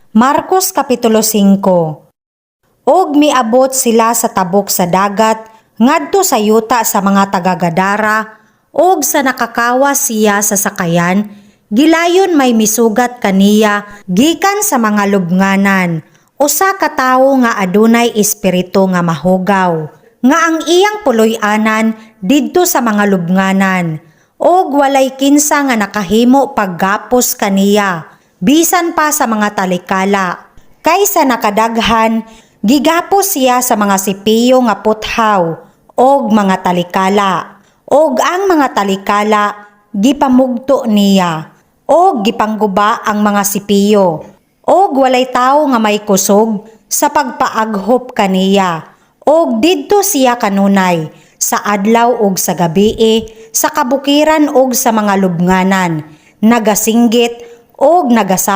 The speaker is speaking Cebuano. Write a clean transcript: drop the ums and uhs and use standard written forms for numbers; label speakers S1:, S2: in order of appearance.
S1: Marcos Kapitulo 5. Og miabot sila sa tabok sa dagat ngadto sa yuta sa mga taga-Gadara, og sa nakakawas siya sa sakayan, gilayon may misugat kaniya gikan sa mga lubnganan, usa ka tawo nga adunay espiritu nga mahugaw, nga ang iyang puloy-anan didto sa mga lubnganan, og walay kinsa nga nakahimo paggapos kaniya bisan pa sa mga talikala, kay sa nakadaghan gigapos siya sa mga sipiyo nga puthaw og mga talikala, og ang mga talikala gipamugto niya og gipangguba ang mga sipiyo, og walay tawo nga may kusog sa pagpaaghop kaniya. Og didto siya kanunay sa adlaw ug sa gabii, sa kabukiran ug sa mga lubnganan, nagasinggit og nagasa